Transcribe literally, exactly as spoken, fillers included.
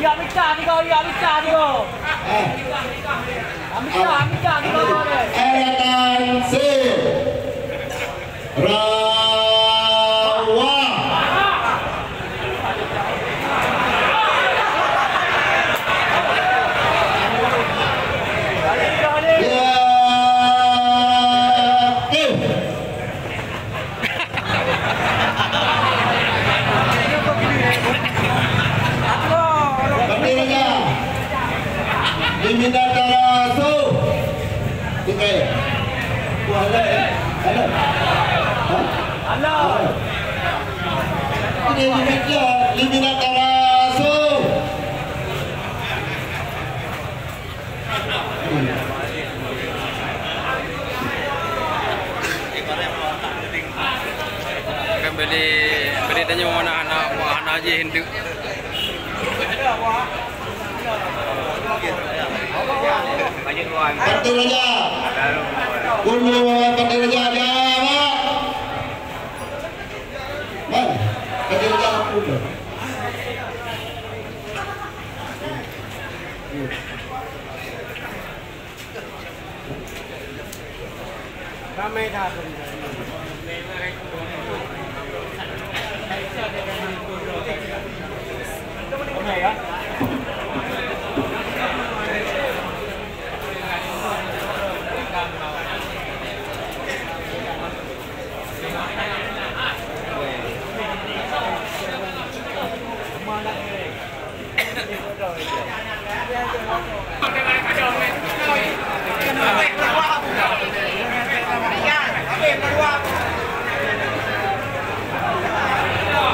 Amita tiga, ya, Amita tiga. Amita, Amita tiga. Eratan Sir. Rawa. Ya. Eh. Pati Raja. Di Minatara Su. Tikai. Wah, ada, eh? Ada. Hah? Ada. Ini di Minatara Su. Kan beli, beli tanya mana anak, anak je hendak. Pati Raja. Kulo Pati Raja, ya, Pak. Man, Pati Raja, kulo. Ramai dah. Ramai ya?